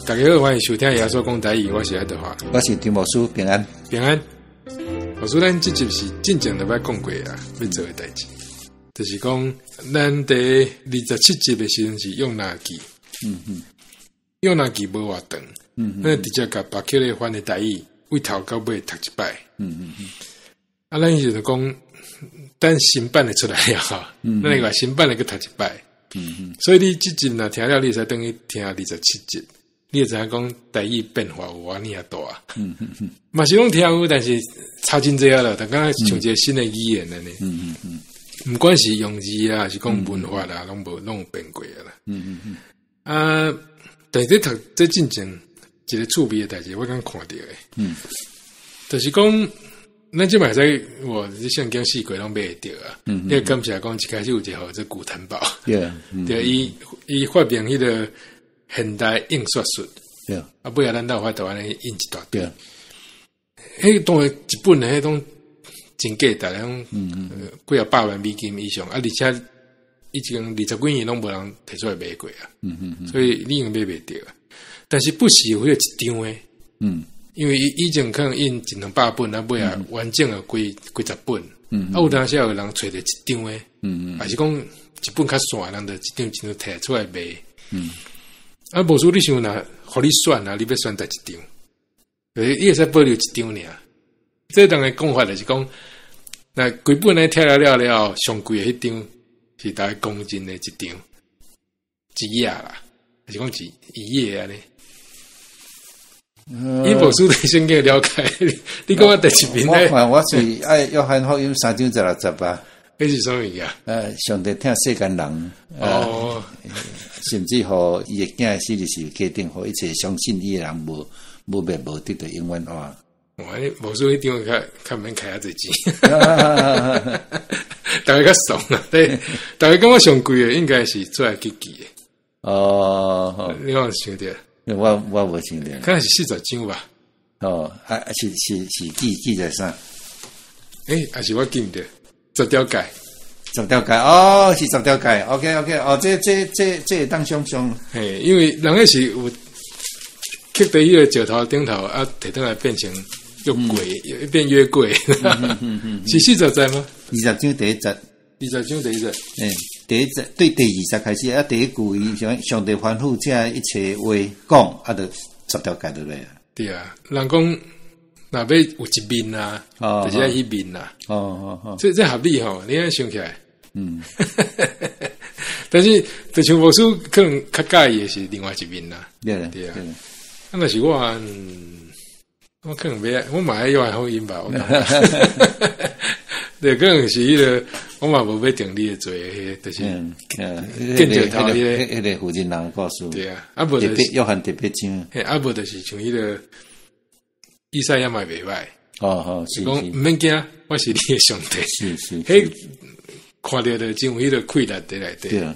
大家好，歡迎收聽耶穌講台語，我是愛德華，我是張牧師，平安。平安。牧師，咱這集是進前就捌講過啊，欲做的代誌，就是講咱佇27集的時陣是約拿記，約拿記無偌長，咱直接共巴克咧翻的台語，對頭到尾讀一擺，啊，咱就是講等新版的出來了吼，咱會共新版的閣讀一擺，所以你這集若聽了，你會使轉去聽27集。你會知影講台語變化有按呢仔大，嘛是攏聽有，但是差真濟啊啦，但感覺像一個新的語言按呢。毋管是用字啊，還是講文法啊，攏無攏有變過啊啦。啊，但是咧讀這進前一個趣味的代誌，我剛看著的。就是講，咱這擺會使，我這聖經四界攏買會著啊。你感謝講一開始有一個號做古騰堡。對，伊伊發明彼個現代印刷術。啊，尾仔咱才有法度按呢印一大堆。彼當然一本的彼種真價值，彼種幾仔百萬美金以上，啊，而且已經二十幾年攏無人提出來賣過啊。所以你已經買袂著啊。但是不時有彼個一張的。因為伊以前可能印一兩百本，啊，尾仔完整的幾幾十本。啊，有當時有人揣著一張的。還是講一本較散，人就一張一張提出來賣。啊，無輸你想若，予你選啊，你欲選佗一張？你會使保留一張爾。這人的講法就是講，若規本咧拆了了了後，上貴的彼張是大概公認的一張，一頁啦，還是講一頁按呢？伊無輸對聖經了解，你講我第一面咧？我看我是愛約翰福音三章十六節吧。彼是啥物件？上帝疼世間人，甚至予伊的囝死佇十字架頂，予一切相信伊的人無無滅無得著永遠活。哇！你無輸彼張較較免開遐濟錢，逐家較慫啊！對，逐家感覺上貴的應該是出埃及記的。你敢有想著？我我無想著。可能是40章吧。哦，啊是是是記記載啥？欸，還是我記毋著？十條誡，十條誡哦，是十條誡。OK OK，哦，這這這這會當想像。嘿，因為人彼是有刻佇彼個石頭頂頭啊，提轉來變成約櫃，變約櫃。是40節嗎？ 20章第一節。 20章第一節。欸，第一節對第二節開始啊，第一句伊上上帝吩咐這一切話講，啊，就十條誡落來啊。對啊，人講若欲有一面啊，就是愛彼面啊。這這合理吼，你按呢想起來。但是，就像牧師可能較佮意的是另外一面啦。對啊。啊，若是我，我可能欲，我嘛愛約翰福音吧。我感覺對，可能是彼個，我嘛無欲定你的罪，就是見石頭彼個，彼個婦人人的故事。對啊，啊無就是約翰第八章。嘿，啊無就是像彼個以賽亞嘛袂䆀。哦哦，是講毋免驚，我是你的上帝。彼看著就真有彼個氣力佇內底。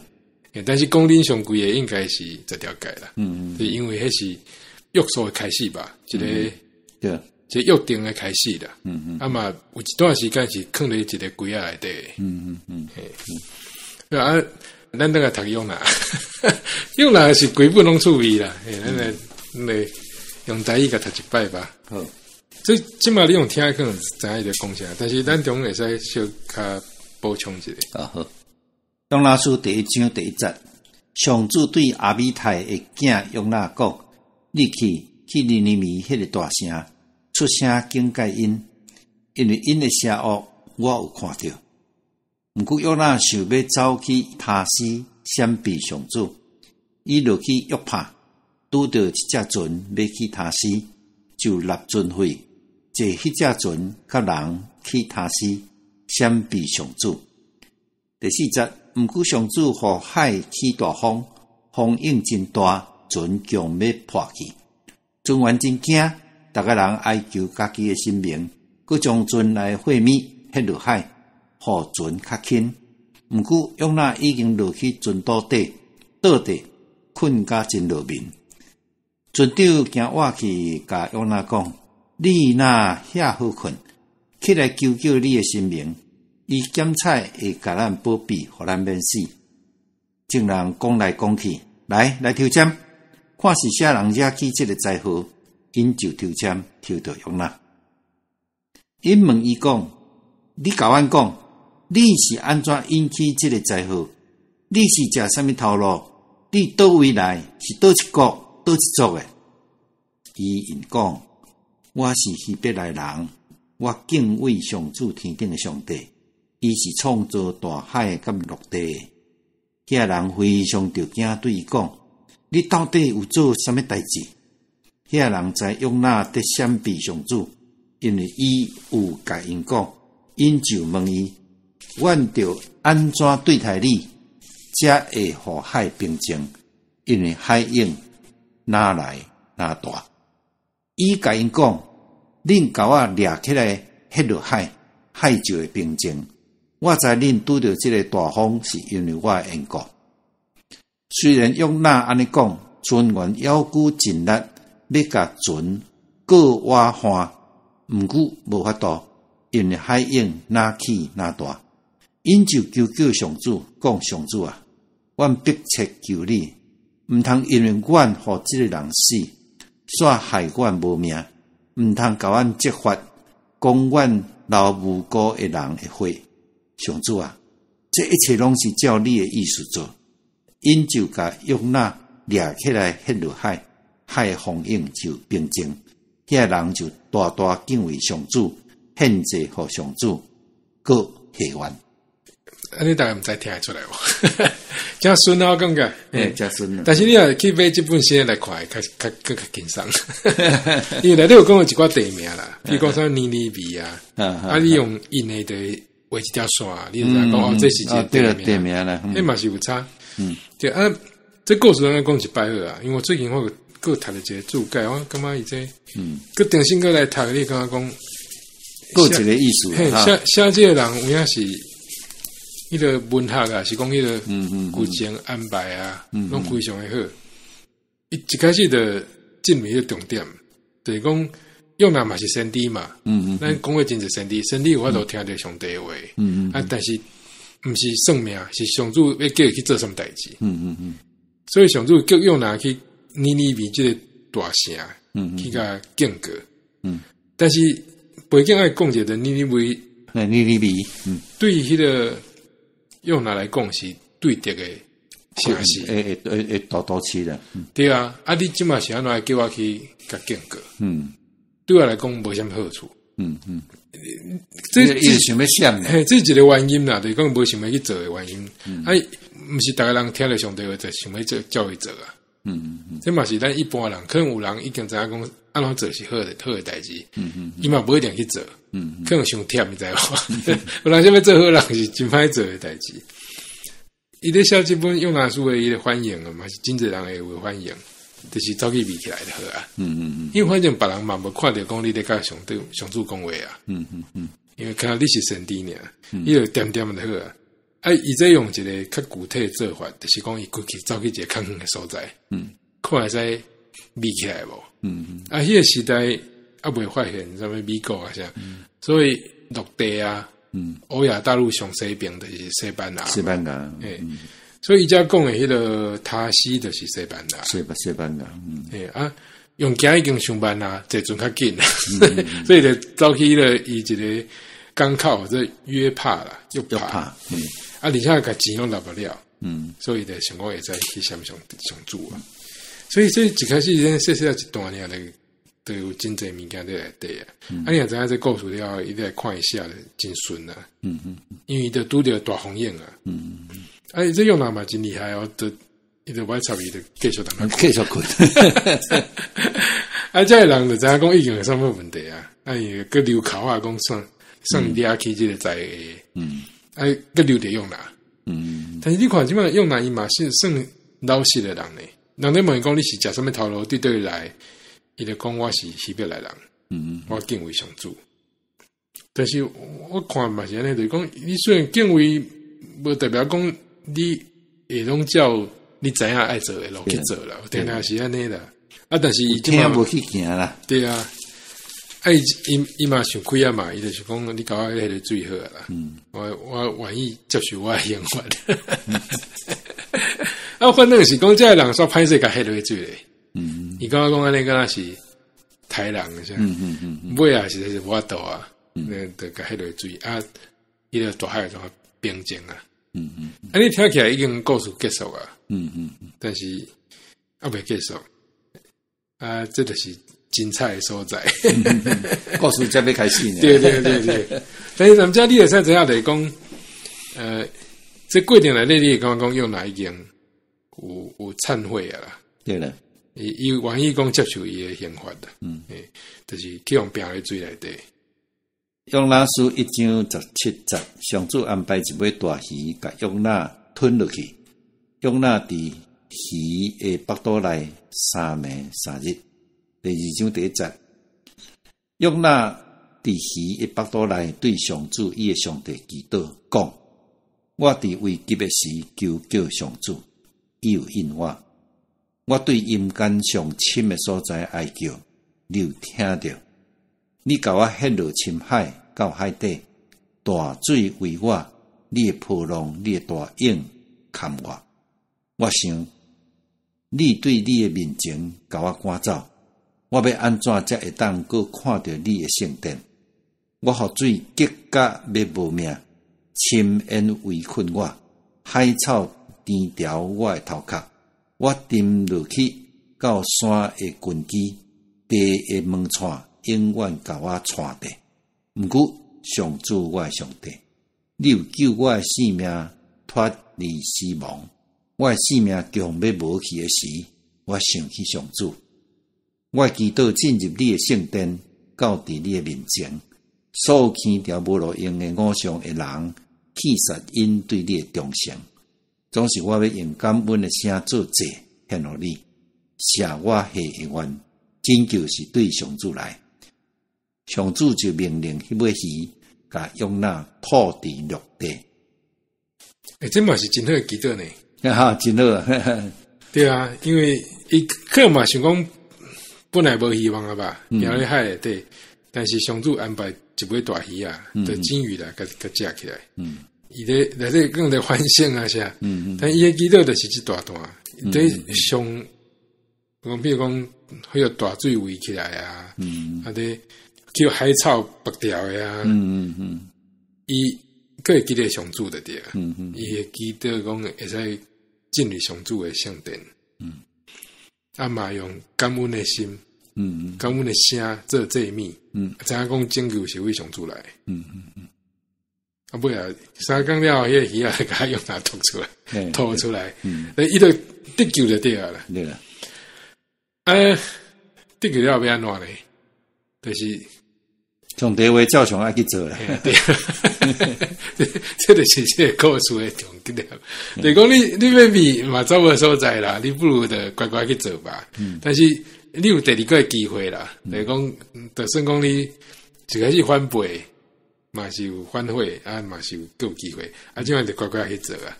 但是講恁上貴的應該是十條誡啦。是因為彼是約束的開始吧，一個一個約定的開始啦。啊嘛，有一段時間是囥佇一個櫃仔內底。對啊，咱轉來讀約拿，約拿是規本攏趣味啦。嘿，咱來咱來用台語共讀一擺吧。好。這這擺你用聽可能知影伊咧講啥，但是咱中會使小較補充一下。啊好。約拿書第一章第一節，上主對亞米太的囝約拿講：你去去尼尼微彼個大城，出聲警戒𪜶，因為𪜶的邪惡我有看著。毋過約拿想欲走去他施閃避上主，伊落去約帕，拄著一隻船欲去他施，就納船費，坐彼隻船佮人去他施閃避上主。第四節，毋過上主予海起大風，風湧真大，船強欲破去。船員真驚，逐个人哀求家己的神明，閣將船內貨物撇落海，予船較輕。毋過約拿已經落去船肚底，倒佇睏甲真落眠。船長驚倚去，共約拿講：你哪遐好睏？起來求叫你的神明，伊檢採會共咱保庇，予咱免死。眾人講來講去，來來抽籤。看是啥人惹起這个災禍。𪜶就抽籤抽著約拿。𪜶問伊講：你共阮講，你是按怎引起這個災禍？你是食啥物頭路？你佗位來？是佗一國、佗一族的？伊𪜶講：我是希伯來人，我敬畏上主天頂的上帝，伊是創造大海佮陸地的。遐人非常著驚，對伊講：你到底有做啥物代誌？遐人知約拿佇閃避上主，因為伊有共𪜶講，𪜶就問伊：阮著按怎對待你，才會予海平靜？因為海湧愈來愈大。伊共𪜶講：恁共我掠起來，彼落海，海就會平靜。我知恁拄著這個大風，是因為我的緣故。雖然約拿按呢講，船員猶閣盡力欲共船過倚岸，毋過無法度，因為海湧愈起愈大。𪜶就求叫上主，講上主啊，阮迫切求你，毋通因為阮予這个人死，煞害阮無命，毋通共阮責罰，講阮流無辜的人的血。上主啊，這一切攏是照你的意思做。𪜶就共約拿掠起來，彼落海，海的風湧就平靜。遐人就大大敬畏上主，獻祭予上主，閣許願。按呢大家毋知聽會出來無？誠順啊，我感覺。欸，誠順。但是你若去買這本書來看，較較閣較輕鬆。因為內底有講過一寡地名啦，比如講啥尼尼微啊，啊，你用𪜶的就畫一條線，你就知影講哦，這是一個地名啦。彼嘛是有差。對啊，這故事咱講一擺好啊，因為我最近我閣讀了一個注解，我感覺伊這，閣重新閣來讀，你感覺講，閣一個意思。嘿，寫寫這個人有影是，彼个文學啊，是講彼个劇情安排啊，攏非常的好。伊一開始就進入彼個重點，就是講約拿嘛是先知嘛，咱講過真濟先知，先知有法度聽著上帝話，啊，但是毋是算命，是上主欲叫伊去做啥物代誌，所以上主叫約拿去尼尼微這个大城，去共警告，但是背景愛講一個尼尼微，尼尼微，對彼个約拿來講是對敵的城市，會會會大都市啦，對啊，啊你這馬是按怎叫我去共警告？對我來講無啥物好處，這伊是想欲閃，嘿，這一個原因啦，就是講無想欲去做的原因，啊，毋是逐个人聽著上帝話就想欲做照伊做啊，這嘛是咱一般人，可能有人已經知影講按怎做是好的好的代誌，伊嘛無一定去做，可能傷忝，你知無？有人想欲做好人是真歹做的代誌。伊咧寫這本約拿書的伊个反應啊，嘛是真濟人會有反應，就是走去避起來就好啊。因為反正別人嘛無看著講你咧共上帝上主講話啊。因為看你是先知爾，伊就恬恬就好啊。啊，伊這用一个較具體的做法，就是講伊過去走去一个較遠的所在，看會使避起來無？啊，彼个時代猶未發現啥物美國啊啥，所以陸地啊，歐亞大陸上西邊就是西班牙，西班牙，欸，所以伊遮講的彼个他西就是西班牙，西班牙，欸啊，用行已經傷慢啊，坐船較緊，所以就走去彼个伊一个港口，這約帕啦，約帕，啊，而且共錢攏留無了，所以就想講會使去閃上上主啊，所以這一開始咱細細一段爾就有真濟物件佇內底啊，啊，你若知影這故事了後，伊來看伊寫得真順啊，因為伊就拄著大風湧啊，啊，伊這約拿嘛真厲害哦，就伊就無愛插伊，就繼續淡繼續睏，啊，這个人就知影講已經有啥物問題啊，啊，伊閣留口啊，講算算掠去這個在的，啊，閣留著約拿，但是你看這擺約拿伊嘛是算老實的人呢，人咧問伊講你是食啥物頭路，佇佗位來？伊就講我是希伯來人，我敬畏上主。但是我看嘛是按呢，就是講你雖然敬畏，無代表講你會攏照你知影愛做的路去做啦，定定是按呢啦。啊，但是伊聽無去行啦。對啊，啊伊伊伊嘛想開啊嘛，伊就是講你共我彼个水好啦。我我願意接受我的刑罰。啊，反正是講這个人煞歹勢共彼落水咧。伊感覺講按呢敢若是刣人啥，尾仔實在是無法度啊，那就共彼落水啊，彼個大海就平靜啊。啊，你聽起來已經故事結束啊。但是猶未結束，啊，這就是精彩的所在。故事才欲開始呢。對對對對，但是咱遮你會使知影就是講，這過程內底你會感覺講約拿已經有懺悔啊啦。對啦。伊願意講接受伊的刑罰啦。就是去予拚佇水內底。約拿書一章十七節，上主安排一尾大魚，共約拿吞落去。約拿佇魚的腹肚內三暝三日。第二章第一節，約拿佇魚的腹肚內對上主伊的上帝祈禱，講：我佇危急的時求叫上主，伊有應我。我對陰間上深的所在哀叫，你有聽著。你共我歇落深海到海底，大水圍我，你的波浪，你的大湧崁我。我想，你對你的面前共我趕走，我欲按怎才會當閣看著你的聖殿？我予水激甲欲無命，深淵圍困我，海草纏牢我的頭殼，我沉落去到山的根基，地的門檻永遠共我纏著。毋過上主我的上帝，你有救我的性命脫離死亡。我的性命強欲無去的時，我想起上主，我祈禱進入你的聖殿，到佇你的面前。所有牽牢無路用的偶像的人，棄殺𪜶對你的忠誠。總是我欲用感恩的聲做祭獻予你，謝我下的願，拯救是對上主來。上主就命令彼尾魚，共約拿吐佇陸地。欸，這嘛是真好的祈禱呢。哈，真好。對啊，因為伊可能嘛想講本來無希望了吧，佇咧海內底，但是上主安排一尾大魚啊，就鯨魚來共共食起來。伊咧內底更咧反省啊啥，但伊的祈禱就是這大段，佇上，講比如講，彼個大水圍起來啊，啊咧叫海草縛牢的啊，伊閣會記得上主就對啊，伊會記得講會使進入上主的聖殿，啊嘛用感恩的心，感恩的聲做祭物，知影講拯救是為上主來，啊尾仔三工了後，彼個魚仔共約拿吐出來，吐出來，伊就得救就對啊啦。對啦。啊，得救了欲按怎呢？就是上帝話照常愛去做啦。對，這就是這個故事的重點。就是講你欲避嘛走無所在啦，你不如就乖乖去做吧。但是你有第二個機會啦，就是講，就算講你一開始反背，嘛是有反悔，啊嘛是有閣有機會，啊這擺就乖乖去做啊。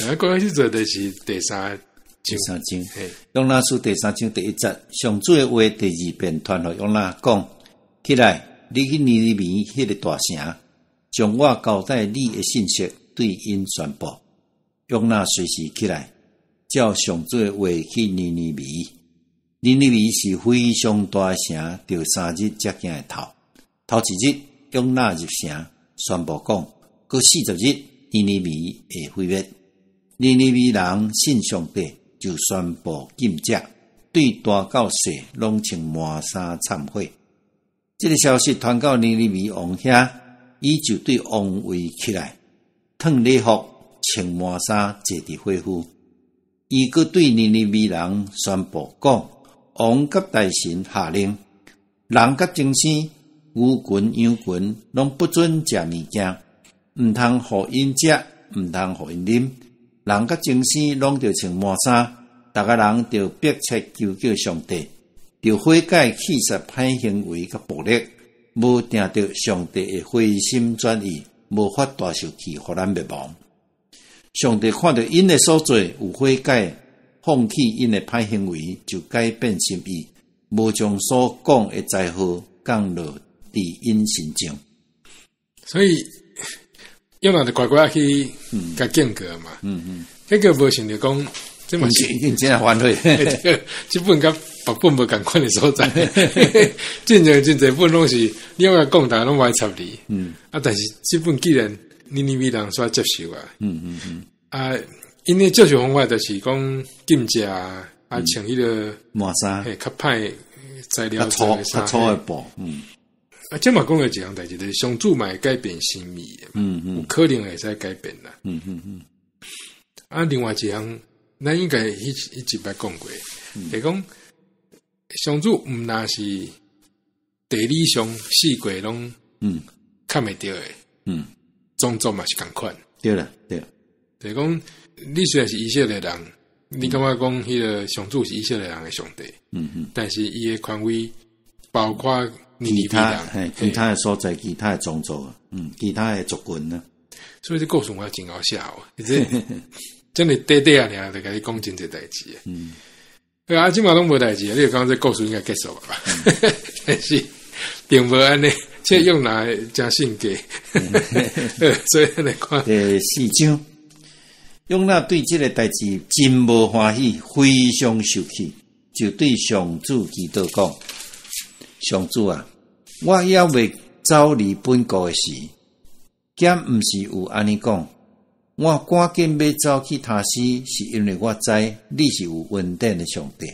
啊，乖乖去做就是第三第三章。約拿書第三章第一節，上主的話第二遍傳予約拿講，起來，你去尼尼微彼個大城，將我交代你的信息對𪜶宣布。約拿隨時起來，照上主的話去尼尼微。尼尼微是非常大的城，著三日才行會透。頭一日，約拿入城宣布講，閣40日，尼尼微會毀滅。尼尼微人信上帝，就宣布禁食，對大到細攏穿麻衫懺悔。這個消息傳到尼尼微王遐，伊就對王位起來，脫禮服，穿麻衫，坐佇火墟。伊閣對尼尼微人宣布講：王佮大臣下令，人佮精牲、牛群、羊群，攏不准食物件，毋通予𪜶食，毋通予𪜶啉。人佮精牲攏著穿麻衫，逐个人著迫切求叫上帝，著悔改棄殺歹行為佮暴力，無定著上帝會回心轉意，無發大受氣，予咱滅亡。上帝看著𪜶的所做有悔改，放棄𪜶的歹行為，就改變心意，無將所講的災禍降落佇𪜶身上。所以約拿就乖乖去共警告嘛。結果無想著講，這嘛是已經真係反悔。這本佮別本無仝款的所在，進前真濟本攏是你欲共講，逐家攏無愛插你。啊，但是這本既然尼尼微人煞接受啊，啊，𪜶的接受方法就是講禁食啊，穿彼個麻衫，嘿，較歹材料較粗較粗的布，啊，這嘛講著一項代誌，就是上主嘛會改變心意的，有可能會使改變啦。啊，另外一項，咱應該彼一擺講過，就是講上主毋但是地理上四界攏看袂著的，種族嘛是仝款。對啦，對。就是講，你雖然是以色列人，你感覺講彼個上主是以色列人的上帝，但是伊的權威包括尼尼其他微人，嘿，其他的所在，其他的種族，其他的族群呢。所以這故事我真𠢕寫哦，這真的短短啊，爾就共你講真濟代誌。啊，這馬攏無代誌，你就感覺這故事應該結束吧？但是並無按呢，這約拿誠性格，所以咱來看第四章，約拿對這个代誌真無歡喜，非常受氣，就對上主祈禱講：上主啊，我猶未走離本國的時，敢毋是有按呢講？我趕緊欲走去他施，是因為我知你是有恩典的上帝，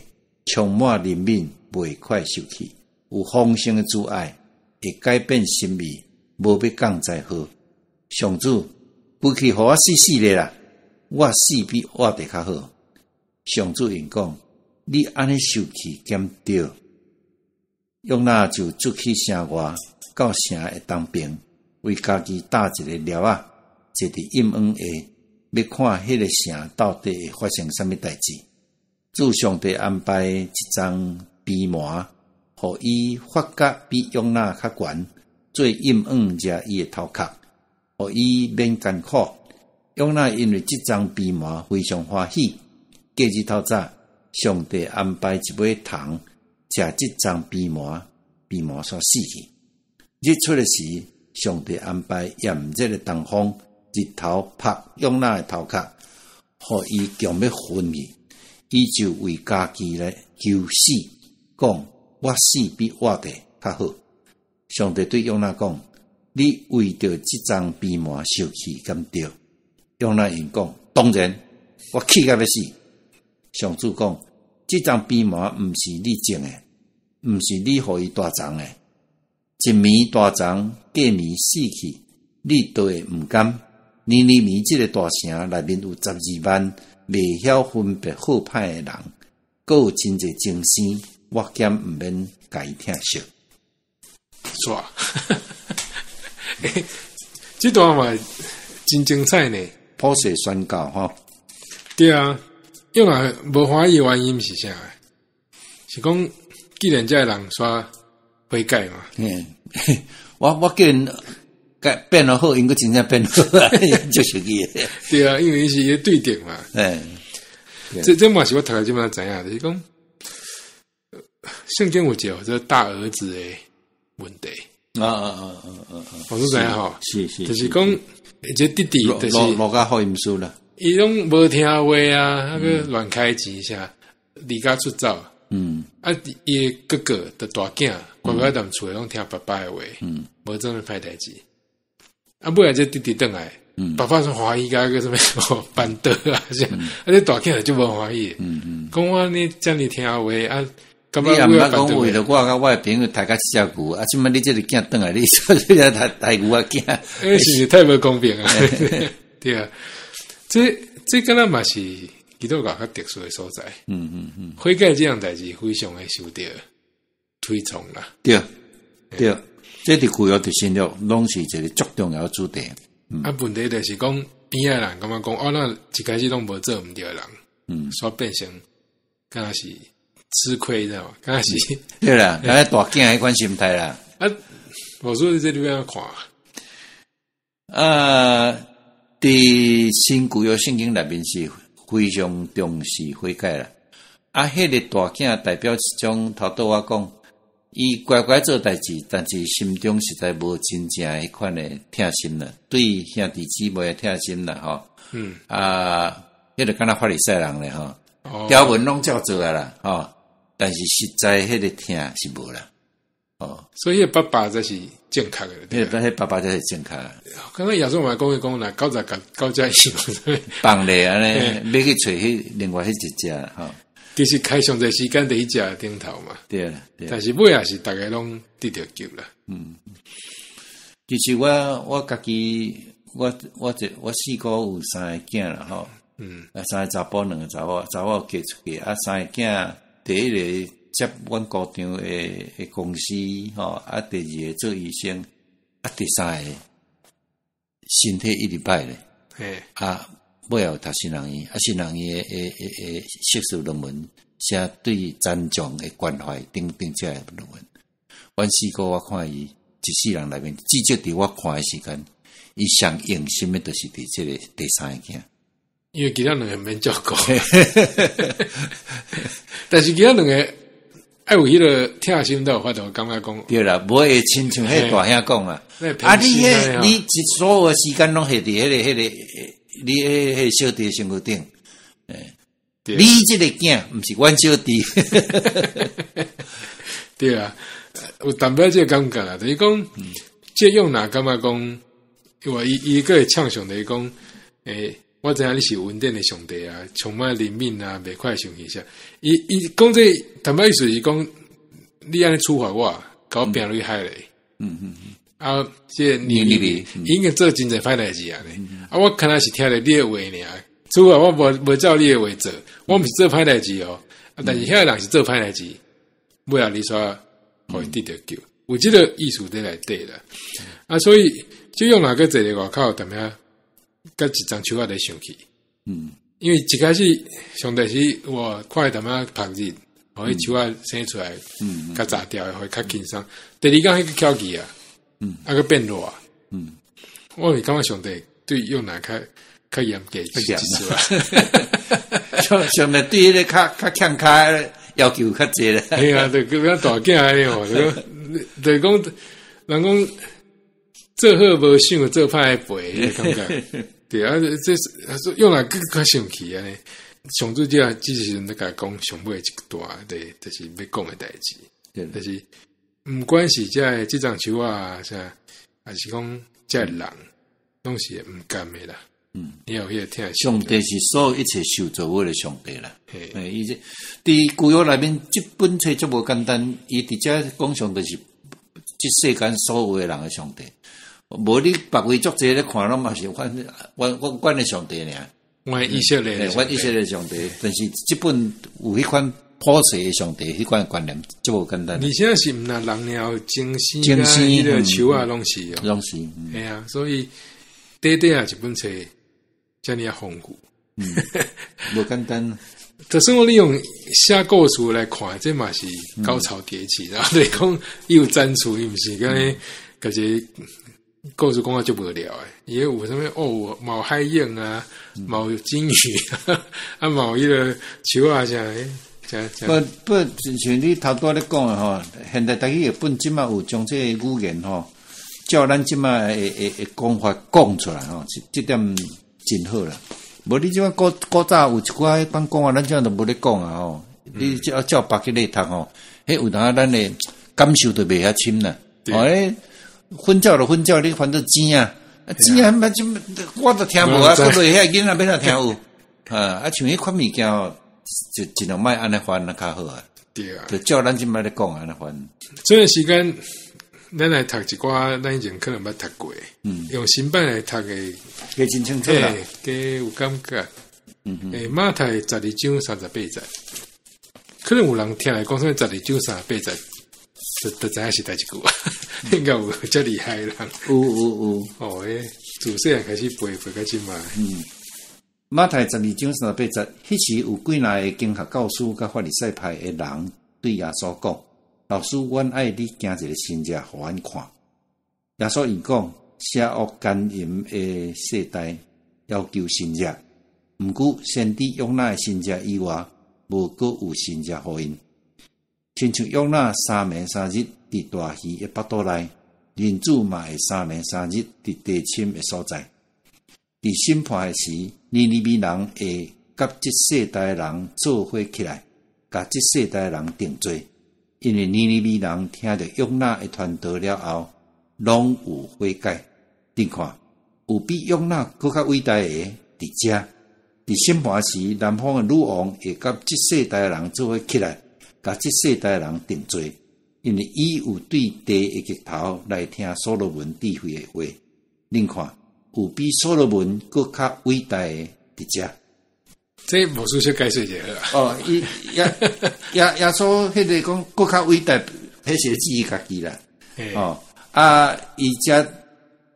充滿憐憫，袂快受氣，有豐盛的慈愛，會改變心意，無欲降災禍。上主，求去予我死死咧啦！我死比活得較好。上主應講：你按呢受氣敢對？約拿就出去城外，到城的東邊，為家己搭一個寮仔，坐佇陰影下，欲看彼个城到底會發生啥物代誌。主上帝安排一叢蓖麻，予伊發覺比約拿較懸，做陰影遮伊的頭殼，予伊免艱苦。約拿因為這叢蓖麻非常歡喜。隔日透早，上帝安排一尾蟲食這叢蓖麻，蓖麻煞死去。日出的時，上帝安排炎熱的東風，日頭曝約拿的頭殼，予伊強欲昏去。伊就為家己來求死，講我死比活得較好。上帝對約拿講：你為著這叢蓖麻受氣敢對？約拿應講：當然，我氣甲欲死。上主講：這叢蓖麻毋是你種的，毋是你予伊大叢的。一暝大叢，隔暝死去，你都會毋甘。尼尼微這个大城內面有12萬袂曉分別好歹的人，閣有真濟精生，我敢毋免共伊疼惜。煞，這段嘛真精彩呢。普世宣告吼。對啊，約拿無歡喜的原因是啥？是講既然這个人煞悔改嘛。我既然改變了好，應該真正變好啊，就受氣的。對啊，因為伊是伊的對敵嘛。這嘛是我讀來這擺知影，就是講聖經有一個這大兒子的問題。我說知影吼？是是。就是講這弟弟就是路加福音書啦。伊攏無聽話啊，彼個亂開錢啥，離家出走。啊，伊的哥哥的大囝，乖乖踮厝內攏聽爸爸的話，無做啥物歹代誌。啊，尾仔這弟弟轉來，爸爸煞歡喜共啥物辦桌啊，啥，啊，這大囝就足無歡喜。講我呢遮爾聽話啊，你也毋捌講為著我佮我的朋友刣甲這隻牛，啊，這擺你這个囝轉來，你說這個刣牛仔囝，欸，是毋是太無公平啊？對啊，這敢若嘛是基督教較特殊的所在。悔改這項代誌非常的受著推崇啦。對對，這佇舊約佇新約攏是一個足重要的主題。啊，問題就是講邊仔人感覺講，哦，那一開始攏無做毋對的人，煞變成敢若是吃虧，知道嗎？敢若是對啦，敢若大囝彼款心態啦。啊，我說這你欲按怎看？啊，佇新舊約聖經內面是非常重視悔改啦。啊，彼个大囝代表一種頭拄我講，伊乖乖做代誌，但是心中實在無真正彼款的疼心啦，對兄弟姊妹的疼心啦，吼。啊，彼个敢若法利賽人咧，吼。條文攏照做啊啦，吼，但是實在彼個疼是無啦，哦。所以彼個爸爸才是正確的。彼個爸爸才是正確。剛剛耶穌嘛講伊講，若99隻羊，放咧按呢，欲去揣彼另外彼一隻吼。其實開上濟時間佇彼隻頂頭嘛。對啦，對。但是尾也是逐家攏得著救啦。嗯，其實我家己，我四哥有三個囝啦，吼。啊，三個查埔，兩個查某，查某嫁出去，啊，三個囝，第一個接阮姑丈的公司，吼，啊，第二個做醫生，啊，第三個身體一直歹咧，啊，尾後讀神學院，啊，神學院的碩士論文寫對殘障的關懷等等這个論文。阮四哥我看伊一世人內面，至少佇我看的時間，伊上用心的，就是佇這个第三個囝。因為其他兩個免照顧，但是其他兩個愛有彼个疼心，都有法度感覺講。對啦，無會親像彼大兄講啊，啊你彼你所有的時間攏下佇彼個你彼个小弟身軀頂，你這個囝毋是阮小弟。對啊，有淡薄這個感覺啦，就是講，這約拿感覺講，因為伊閣會唱上帝講，我知影你是恩典的上帝啊，充滿憐憫啊，袂快生氣啥。伊講這淡薄意思是講，你按呢處罰我，共我拚落去海裡。啊，這個尼尼微伊已經做真濟歹代誌啊！啊，我敢若是聽著你的話爾，處罰我無照你的話做，我毋是做歹代誌哦。啊，但是遐個人是做歹代誌，尾後你煞予伊得著救，有這個意思佇內底啦。啊，所以這約拿閣坐佇外口，踮遐。佮一叢樹仔咧生氣，因為一開始上帝是我看伊踮遐曝日，予彼樹仔生出來，較雜掉的，予伊較輕鬆。第二工彼個巧去啊，啊閣變熱，我是感覺上帝對約拿較嚴格一絲啊，上帝對彼个較欠跤要求較濟咧。係啊，就佮大囝按呢哦，就講人講做好無想，做歹愛賠，彼个感覺。對啊，這是約拿閣較生氣按呢。上主這這時陣咧共講上尾一段，對，就是欲講的代誌。就是毋管是這个這叢樹仔啥，還是講這个人，攏是毋甘的啦。你有彼个疼。上帝是所有一切受造物的上帝啦。嘿，伊這佇舊約內面，這本冊足無簡單。伊佇遮講上帝是這世間所有的人的上帝。無你別位足濟咧看，攏嘛是阮的上帝爾。阮以色列，阮以色列上帝，但是這本有彼款普世的上帝，彼款觀念足無簡單。而且是毋但人爾有精神，精神，彼个樹仔攏是哦，攏是。嘿啊，所以短短啊一本冊遮爾啊豐富，無簡單。就算我你用寫故事來看，這嘛是高潮迭起，然後就是講伊有展出，伊毋是講共一个故事講甲足無聊的，伊有啥物哦，嘛有海鷹啊，嘛有鯨魚，啊，嘛有彼个樹仔啥，啥不不，像你頭拄仔咧講的吼，現代台語譯本這馬有將這个語言吼，照咱這馬的講法講出來吼，這點真好啦。無你這馬古早有一寡彼款講話，咱這馬都無咧講啊吼。你照照別去咧讀吼，彼有當咱的感受就袂遐深啦。哦，彼粉鳥就粉鳥，你翻做錢啊，錢啊，我都聽無啊，閣落遐囡仔欲怎聽有？啊，像彼款物件吼，就盡量莫按呢翻啊較好啊。對啊，就照咱這馬咧講按呢翻。這個時間，咱來讀一寡咱以前可能捌讀過，用新版來讀的，加真清楚啦，加有感覺。馬太12章38節，可能有人聽來講啥物十二章三十八節，就知影是佗一句啊，應該有遮厲害的人。有有有。哦，自細漢開始背背到這馬。馬太十二章三十八節，彼時有幾若个經學教師佮法利賽派的人對耶穌講：老師，阮愛你行一个神跡，予阮看。耶穌伊講：邪惡姦淫的世代要求神跡，毋過先知約拿的神跡以外，無閣有神跡予𪜶。親像約拿三暝三日佇大魚的腹肚內，人子嘛會三暝三日佇地深的所在。佇審判的時，尼尼微人會佮這世代人做伙起來，共這世代人定罪，因為尼尼微人聽著約拿的傳道了後，攏有悔改。恁看，有比約拿閣較偉大的佇遮。佇審判時，南方的女王會佮這世代人做伙起來，共這世代人定罪，因為伊有對地的極頭來聽所羅門智慧的話。恁看，有比所羅門閣較偉大的佇遮。這無需小解釋就好。哦，伊耶穌彼個講閣較偉大，彼是指伊家己啦。哦，啊，伊遮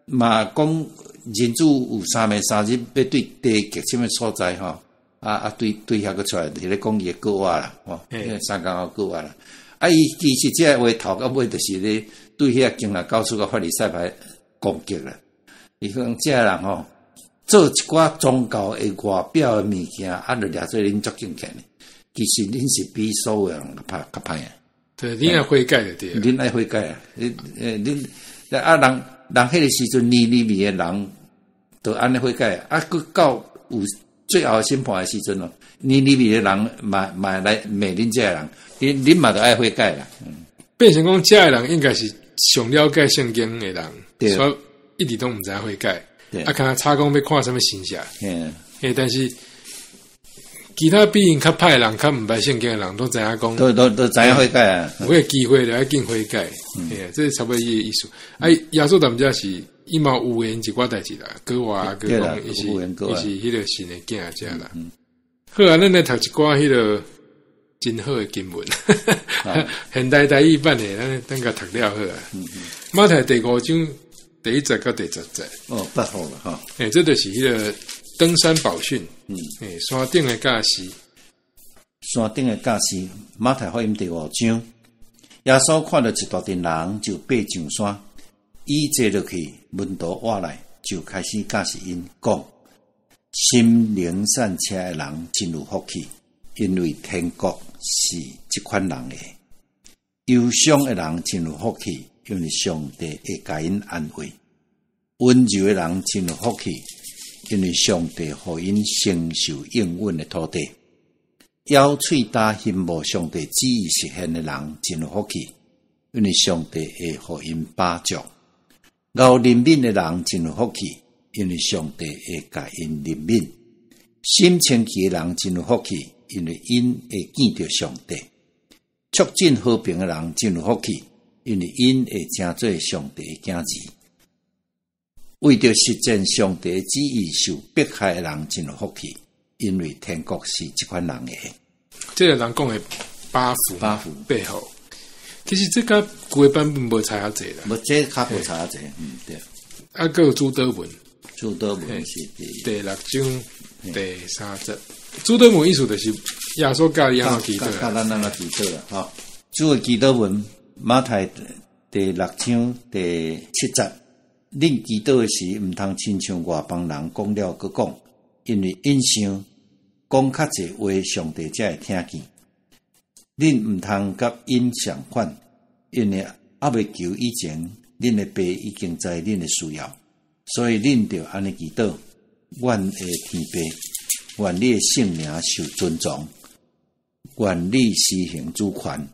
嘛講人子有三暝三日欲對地極深的所在吼，啊對遐閣出來，佇咧講伊的過活啦，吼，三工後過活啦。啊，伊其實這個話頭到尾就是咧對遐經學教師佮法利賽人攻擊啦。伊講這个人吼，做一寡宗教的外表的物件，啊，就掠做恁足敬虔的。其實恁是比所有人較歹較歹啊。對，恁愛悔改就對。恁愛悔改啊！恁啊，人彼個時陣，尼尼微的人都按呢悔改，啊，閣到有最後審判的時陣咯，尼尼微的人嘛來罵恁這个人，恁嘛著愛悔改啦。變成講這个人應該是上了解聖經的人，所以一直攏毋知影悔改。啊，敢若差講欲看啥物神跡，但是其他比𪜶較歹的人，較毋捌聖經的人，攏知影講，都知影悔改啊。有彼個機會就愛緊悔改，嘿，這是差不多伊个意思。啊，耶穌踮遮是伊嘛有緣一寡代誌啦，閣活閣講伊是伊是彼個神的囝遮啦。好啊，咱來讀一寡彼個真好的經文，現代台語版的，咱等共讀了好啊。馬太第五章第一節到第十節。哦，八號了哈。這就是彼個登山寶訓。山頂的教示。山頂的教示，馬太福音第五章，耶穌看著一大陣人，就爬上山，伊坐落去，門徒倚來，就開始教示𪜶講：心靈散赤的人真有福氣，因為天國是這款人的；憂傷的人真有福氣，因為上帝會共𪜶安慰；溫柔的人真有福氣，因為上帝予𪜶承受應允的土地。枵喙焦欣慕上帝旨意實現的人真有福氣，因為上帝會予𪜶飽足。𠢕憐憫的人真有福氣，因為上帝會共𪜶憐憫。心清氣的人真有福氣，因為𪜶會見著上帝。促進和平的人真有福氣，因為𪜶會成做上帝的囝兒。為著實踐上帝的旨意受迫害的人真有福氣，因為天國是這款人的。這个人講的八福，八福八福，其實這佮舊的版本無差遐濟啦。無，這較無差遐濟，對。啊，閣有主禱文，主禱文是第六章第三節。主禱文意思就是耶穌教你按怎祈禱，教咱按怎祈禱啦。吼，主的祈禱文，馬太第六章第七節。恁祈禱的時，毋通親像外邦人講了閣講，因為𪜶想講較濟話，上帝才會聽見。恁毋通佮𪜶相款，因為猶未求以前，恁的爸已經知恁的需要，所以恁著按呢祈禱：阮的天父，願你的聖名受尊崇，願你施行主權，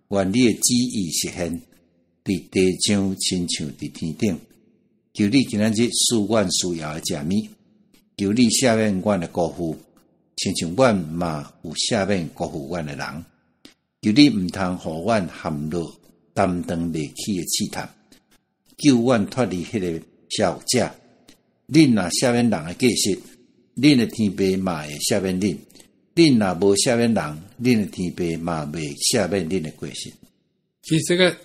願你的旨意實現，佇地上親像佇天頂。求你今仔日賜阮需要的食物，求你赦免阮的辜負，親像阮嘛有赦免辜負阮的人。求你毋通予阮陷入擔當袂起的試探，救阮脫離彼个邪惡者。恁若赦免人的過失，恁的天父嘛會赦免恁；恁若無赦免人，恁的天父嘛袂赦免恁的過失。其實這个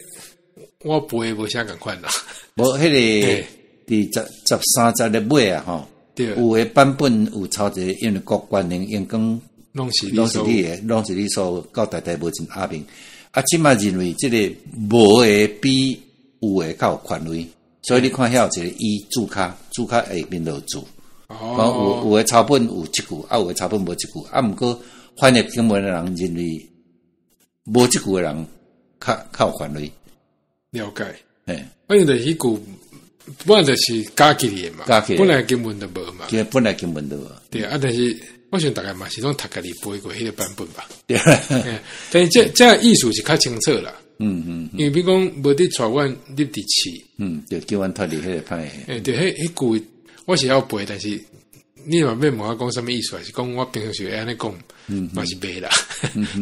我背無啥仝款啦。無，彼个佇十三節的尾啊，吼，有的版本有抄一个，因為國權能榮光攏是攏是你的，攏是你所到代代無盡阿明。啊，這馬認為這個無的比有的較有權威，所以你看遐有一個伊註跤，註跤下面就有注。有的抄本有這句，啊，有的抄本無這句。啊，毋過翻譯經文的人認為無這句的人較有權威。了解。嘿，反正就是彼句。本來就是加起來嘛，加起來本來經文就無嘛。其實本來經文就無。對啊，但是我想大概嘛是攏讀家己背過彼個版本吧。對，但是這意思是較清楚啦。因為比如講無得帶阮入佇市，對，叫阮脫離彼個歹的。欸，對，彼句我是曉背，但是你若欲問我講啥物意思，還是講我平常時會按呢講，嘛是袂啦。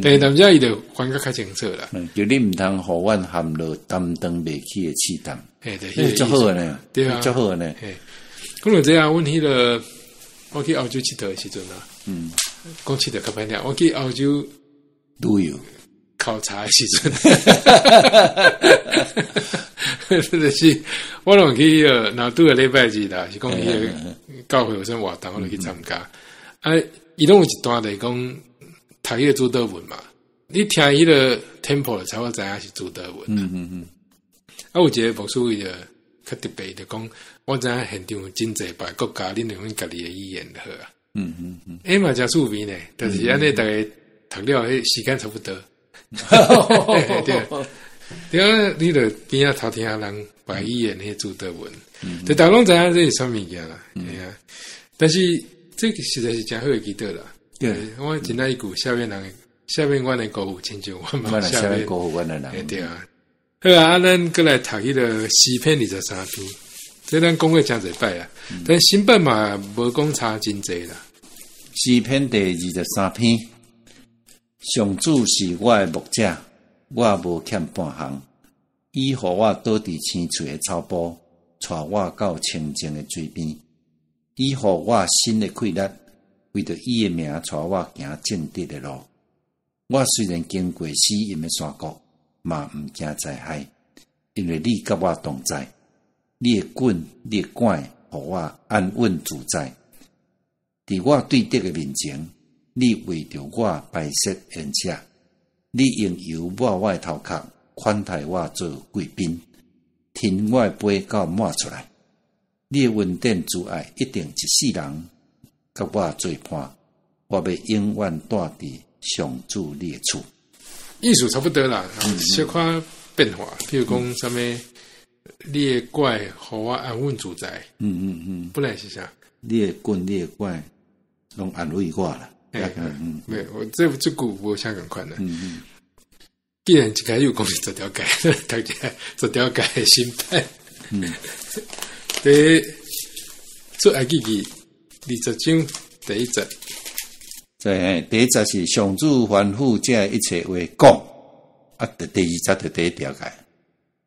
但是踮遮伊就還閣較清楚啦。就你毋通予阮陷落擔當袂起的試探。嘿，對，彼個足好的呢，對啊，足好的呢。嘿，講到這啊，阮彼個我去歐洲𨑨迌的時陣啊，講𨑨迌較歹聽，我去歐洲旅遊考察的時陣，就是我攏去彼個，若拄個禮拜日啦，是講彼個教會有啥活動，我就去參加。啊，伊攏有一段就是講讀彼個主禱文嘛，你聽彼個 tempo 就差不多知影是主禱文。啊，有一個牧師伊就較特別，就講我知影現場真濟別國家，恁用恁家己的語言就好啊。欸嘛誠趣味呢，就是按呢，逐家讀了，彼時間差不多。對，對啊，你就邊仔偷聽人別語言彼主禱文，就逐家攏知影這是啥物件啦。嘿啊，但是這個實在是誠好的祈禱啦。對，我真愛一句赦免人，赦免阮的辜負，親像我嘛赦免辜負阮的人。對啊，好啊，啊，咱閣來讀彼個詩篇23篇，這咱講過誠濟擺啊，但新版嘛無講差真濟啦。詩篇第23篇，上主是我的牧者，我無欠半項。伊予我倒佇青翠的草埔，帶我到清靜的水邊。伊予我新的氣力，為著伊的名帶我行正直的路。我雖然經過死蔭的山谷，嘛毋驚災害，因為你佮我同在。你的棍，你的拐，予我安穩自在。佇我對敵的面前，你為著我擺設筵席，你用油抹我的頭殼，款待我做貴賓，添我的杯到滿出來。你的恩典慈愛一定一世人佮我做伴，我欲永遠住佇上主你的厝。意思差不多啦，小可變化，譬如講啥物，你的拐予我安穩自在。本來是啥？你的棍，你的拐，攏安慰我啦。欸，沒，我這句無啥仝款啦。既然一開始有講是十條誡，讀一下十條誡的新版。第出埃及記20章第一節。對，第一節是上主吩咐這一切話講，啊，第二節就第一條誡。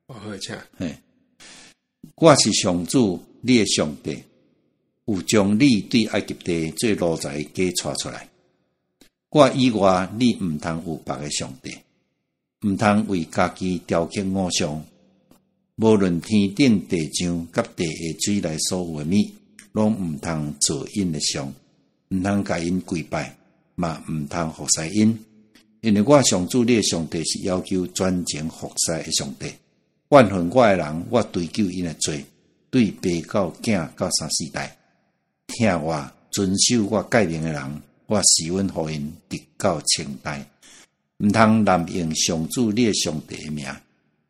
哦，好，請。嘿，我是上主，你的上帝，有將你對埃及地做奴才的家帶出來。我以外，你毋通有別个上帝，毋通為家己雕刻偶像。無論天頂地上佮地下水內所有的物，攏毋通做𪜶的像，毋通共𪜶跪拜，嘛毋通服侍𪜶。因為我上主你的上帝是要求專情服侍的上帝。怨恨我的人，我追究𪜶的罪，對爸到囝到三四代。聽我遵守我誡命的人，我施恩予𪜶直到千代。毋通濫用上主你的上帝的名，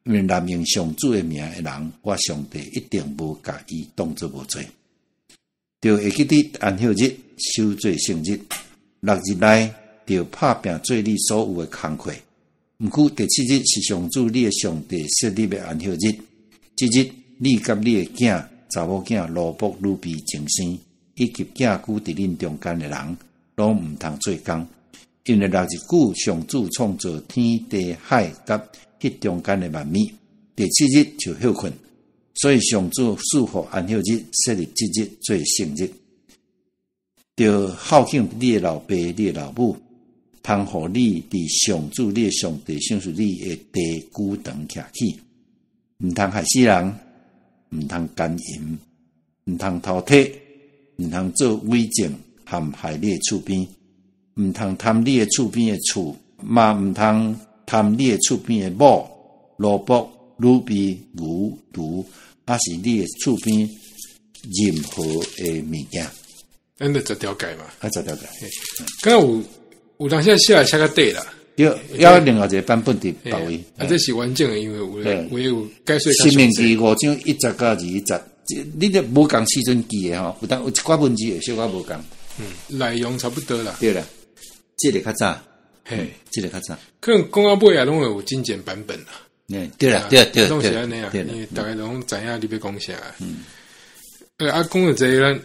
因為濫用上主的名的人，我上帝一定無共伊當做無罪。著會記得安息日，守做聖日，六日內著拍拚做你所有的工課。毋過第七日是上主你的上帝設立的安息日，這日你佮你的囝、查某囝、奴僕、女婢、淨生，以及寄居佇恁中間的人，攏毋通做工。因為六日久，上主創造天地海佮彼中間的萬物，第七日就歇睏，所以上主賜福安息日，設立這日做聖日。著孝敬你的老爸、你的老母，通予你佇上主你的上帝賞賜你的地久長徛起。毋通害死人，毋通姦淫，毋通偷提，毋通做偽證陷害你的厝邊，毋通貪你的厝邊的厝，嘛毋通貪你的厝邊的某、奴僕、女婢、牛、驢，抑是你的厝邊任何的物件。咱就十條誡嘛。啊，十條誡。敢若有當時寫寫較短啦。對，還有另外一個版本佇別位。啊，這是完整的，因為有的有解說。申命記5章1節到21節。你著無仝時陣記的吼，有當有一寡文字會小可無仝。嗯，內容差不多啦。對啦，這个較早，這个較早。可能講到尾也攏會有精簡版本啦。嗯，對啦，對對攏是按呢啊，因為逐家攏知影你欲講啥。嗯。啊，講著這个，咱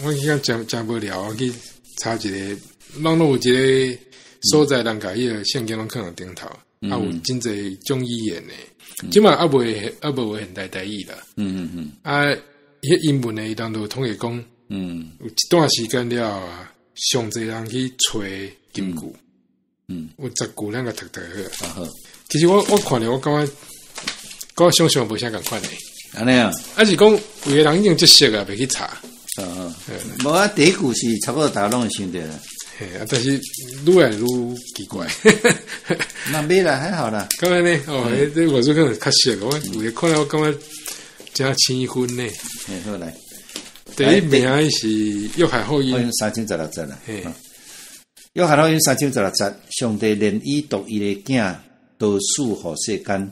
我去講誠誠無聊，我去查一个，攏攏有一个所在，人共彼个聖經攏囥佇頂頭，啊，有真濟種語言的。這馬猶未有現代台語啦。啊，彼英文的伊當就統計講，有一段時間了啊，上濟人去揣金句。有10句咱共讀讀好。啊好。其實我看著我感覺，佮我想像無啥仝款的。按呢啊？抑是講有的人已經足熟啊，袂去查。啊無啊，第一句是差不多逐家攏會想著啦。嘿，啊，但是愈來愈奇怪。那袂啦，還好啦。感覺呢？哦，這我說可能較熟，我有的看了我感覺誠生分呢。嘿，好來。第一名是約翰福音三章十六節啦。約翰福音三章十六節，上帝連伊獨一的囝都賜予世間，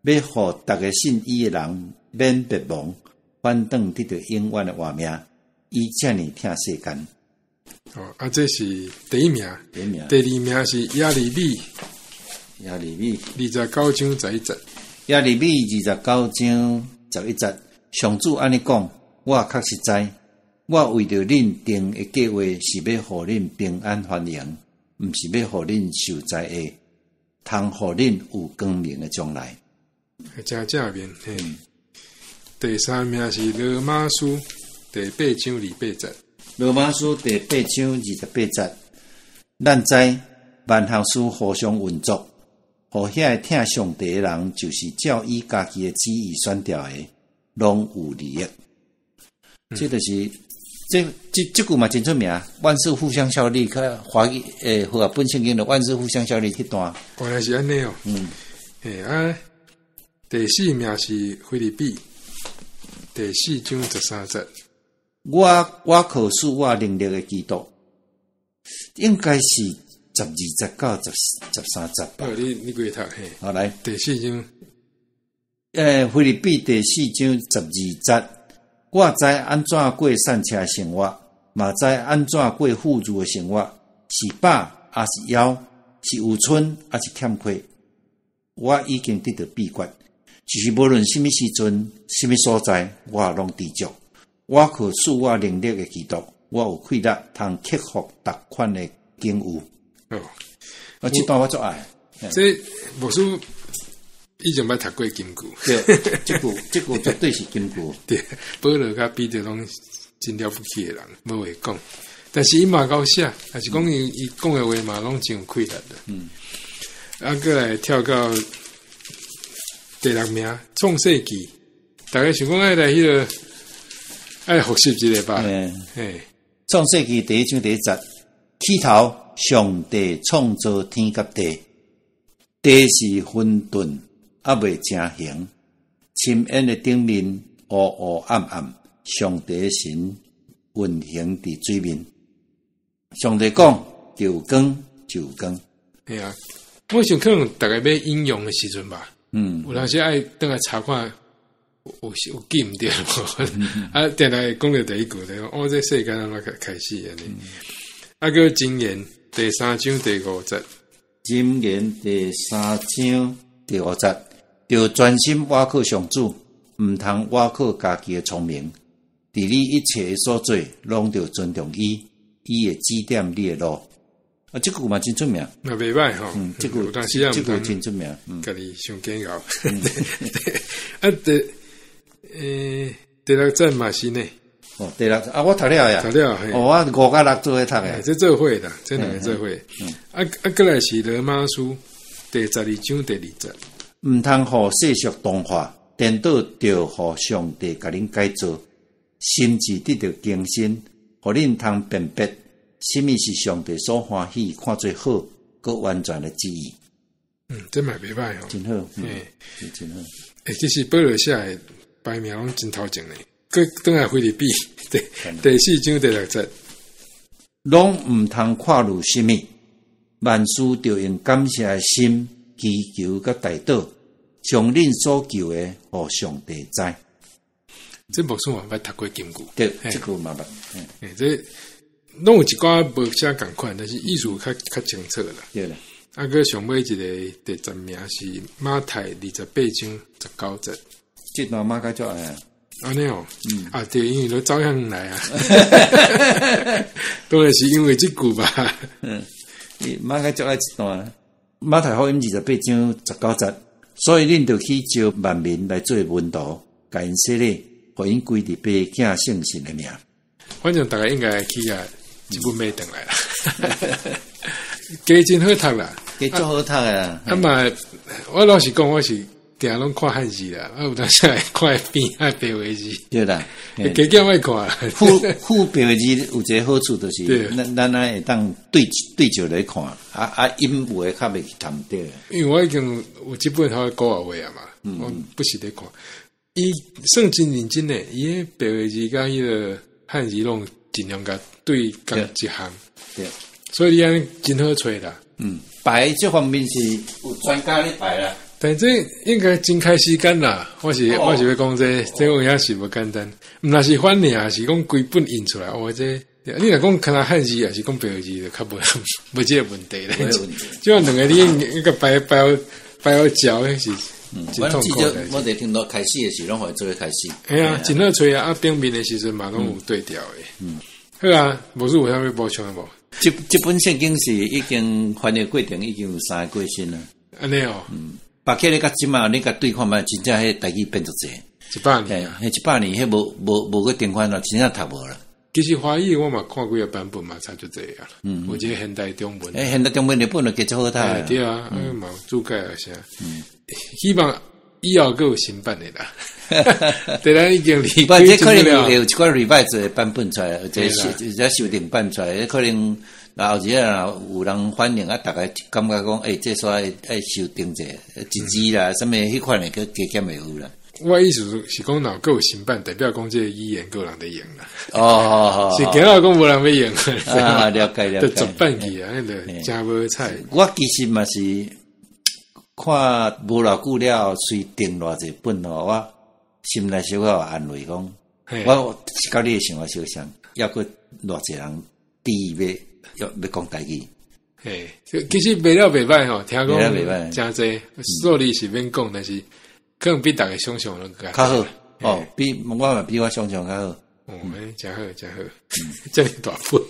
欲予逐个信伊的人免滅亡，反轉得著永遠的活命。伊遮爾疼世間。哦，啊，這是第一名。第一名。第二名是耶利米。耶利米。29章11節。耶利米29章11節，上主按呢講，我確實知，我為著恁定的計劃是欲予恁平安繁榮，毋是欲予恁受災厄，通予恁有光明的將來。誠正面，嘿。第三名是羅馬書第八章28節。羅馬書第八章28節，咱知萬項事互相運作，予遐个疼上帝的人，就是照伊家己的旨意選召的，攏有利益。這就是這句嘛真出名，萬事互相效力。較華語和合本聖經的萬事互相效力彼段。原來是按呢哦。嘿啊，第四名是腓立比第四章13節。我靠賜我能力的基督，應該是12節到13節吧。哦，你規讀嘿。好來，第四章。腓立比第四章12節，我知按怎過散奢生活，嘛知按怎過富足的生活，是飽抑是枵，是有賰抑是欠缺，我已經得著秘訣，就是無論啥物時陣、啥物所在，我攏知足。我靠賜我能力的基督，我有氣力通克服逐款的境遇。哦，啊，這段我足愛。這牧師以前捌讀過金句。對，這句絕對是金句。對，保羅佮彼得攏真了不起的人，無話講。但是伊嘛𠢕寫，還是講伊講的話嘛，攏真有氣力的。啊，閣來跳到第六名，創世記，逐家想講愛來彼个愛複習一下吧。嘿。創世記第一章第一節，起頭上帝創造天佮地，地是混沌，猶未成形，深淵的頂面烏烏暗暗，上帝神運行佇水面。上帝講就有光，就有光。嘿啊，我想可能逐家欲引用的時陣吧。有當時愛轉來查看，有記毋著無？啊，定定講著第一句，就講哦，這世間按怎開始按呢？啊，閣箴言第三章第五節。箴言第三章第五節，著專心倚靠上主，毋通倚靠家己的聰明。佇你一切的所做，攏著尊重伊，伊會指點你的路。啊，這句嘛真出名。嘛袂䆀吼。嗯，這句有當時也這句真出名。家己傷煎熬。啊，第六節嘛是呢。哦，第六啊，我讀了呀。讀了。哦，我五佮六做伙讀的。這做伙啦，這兩个做伙。啊啊，閣來是羅馬書第12章第2節。毋通予世俗同化，顛倒著予上帝共恁改造，心智得著更新，予恁通辨別啥物是上帝所歡喜、看做好、閣完全的旨意。嗯，這嘛袂䆀吼。真好，真好。欸，其實保羅寫的排名攏真頭前的，閣轉來腓立比第四章第六節，攏毋通看慮啥物，萬事著用感謝的心祈求佮代禱，將恁所求的，予上帝知。這牧師嘛捌讀過金句。對，這句嘛捌。欸，這攏有一寡無啥仝款，但是意思較較清楚啦。對啦。啊，閣上尾一個第十名是馬太28章19節。這段馬較足愛啊。按呢哦，啊對，因為都走向來啊，當然是因為這句吧。嗯，馬較足愛這段，馬太福音28章19節，所以恁著去召萬民來做門徒，共𪜶洗禮，予𪜶歸佇爸囝聖神的名。反正逐家應該去啊，這本買轉來啦。加真好讀啦，加足好讀啊！啊嘛，我老實講，我是定攏看漢字啦，啊有當時會看邊仔白話字。對啦，加減愛看。副副白話字有一個好處，就是咱咱會當對對照來看，啊啊音有的較袂去談對。因為我已經有這本好古話啊嘛，我不時咧看。伊算真認真的，伊彼白話字佮彼个漢字攏盡量共對仝一項。對，所以你按呢真好揣啦。嗯，排這方面是有專家咧排啦。但這應該真開時間啦，我是我是欲講這這有影是無簡單，毋但是翻爾，是講規本印出來。哦，這你若講看漢字，抑是講白話字，就較無無這個問題咧。這兩个你應該排排排好嚼，彼是真痛苦。我佇聽到開始的時，攏予伊做伙開始。嘿啊，真好揣啊！啊，頂面的時陣嘛，攏有對調的。嗯，好啊，無師有啥物補充的無？這這本聖經是已經翻譯過程已經有三個過身啦。按呢哦。嗯，別起你佮這馬你共對看覓，真正彼台語變足濟。 100年。彼100年，彼無無無閣重翻啦，真正讀無啦。其實華語我嘛看幾個版本嘛，差足濟啊。嗯，有一個現代中文。欸，現代中文的本就加足好讀。對啊，嘛有注解啊啥。嗯。希望以後閣有新版的啦。對咱已經離不，這可能會有一寡 revise 的版本出來，或者是或者修訂版出來，可能後日啊有人反映啊，逐家感覺講，欸，這煞愛愛修訂者，一字啦，啥物彼款的，閣加減會有啦。我意思是講，若閣有新版，代表講這個語言閣有人佇用啦。哦，是驚到講無人欲用。啊，了解了解。就絕版去啊，彼个誠無彩。我其實嘛是看無偌久了，隨訂偌濟本吼，我心內小可有安慰，講我佮你的想法相像，抑閣偌濟人佇欲欲講台語。嘿，其實賣了袂䆀吼，聽講誠濟，數字是免講，但是可能比逐家想像攏較較好哦，比我嘛比我想像較好。哦，誠好，誠好，遮爾大本。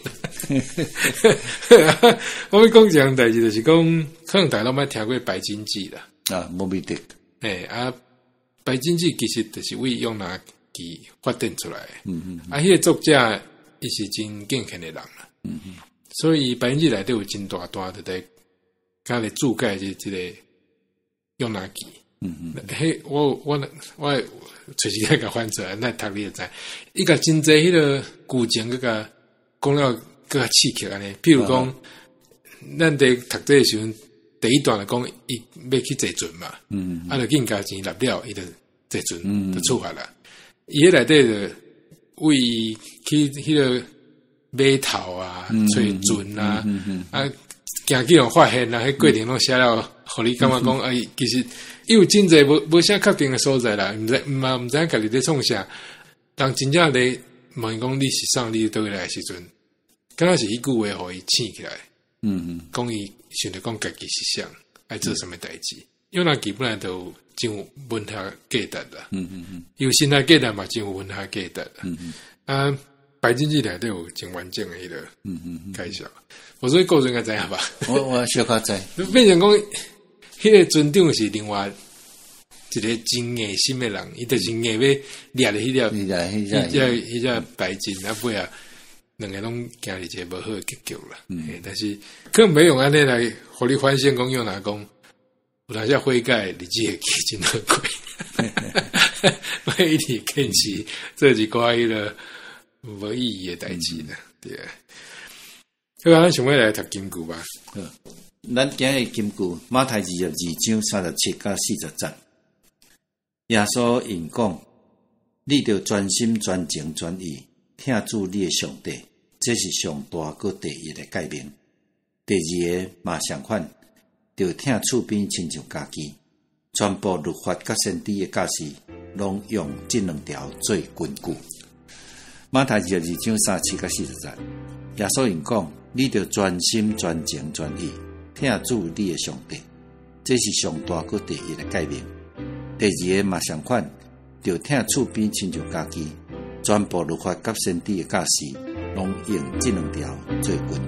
我欲講一項代誌，就是講，可能逐家攏捌聽過白鯨記啦。啊，Moby Dick。欸啊，白鯨記其實就是為約拿記發展出來的。啊，彼個作者伊是真敬虔的人啦。所以白鯨記內底有真大段，就佇共咧注解這這個約拿記。彼我我我揣時間共翻出來，咱讀你就知。伊共真濟彼个劇情，閣共講了閣較刺激按呢。譬如講，咱佇讀冊的時陣，第一段就講伊欲去坐船嘛，啊，就緊共錢納了，伊就坐船就出發啦。伊彼內底就為去彼个碼頭啊，揣船啊，啊，驚去予發現啊，彼過程攏寫了，予你感覺講，哎，其實伊有真濟無無啥確定的所在啦，毋知嘛毋知影家己咧創啥。人真正咧問伊講你是啥，你佗位來的時陣，敢若是彼句話予伊醒起來。講伊想著講家己是啥，愛做啥物代誌。約拿記本來就有真有文學價值啦。有神學價值嘛，真有文學價值啦。啊，白鯨記內底有真完整的彼个介紹。我說故事應該知影吧？我我小可知。變成講，彼个船長是另外一個真硬心的人，伊就是硬欲掠著彼粒，彼隻彼隻白鯨啊，尾仔兩个攏行佇一个無好的結局啦。但是可能袂用按呢來予你反省，講約拿講，有當時悔改日子會記真好過，莫一直堅持做一寡彼个無意義的代誌啦，對啊。好啊，咱想欲來讀金句吧。咱今日金句，馬太22章37到40節。耶穌應講：你著全心全情全意疼主你的上帝，這是上大閣第一的誡命。第二个嘛相款，著疼厝邊親像家己。全部律法佮先知的教示，攏用這兩條做根據。馬太22章37佮40節，耶穌𪜶講：你著全心全情全意疼主你的上帝，這是上大閣第一的誡命。第二个嘛相款，著疼厝邊親像家己。全部律法佮先知的教示，攏用這兩條做根據。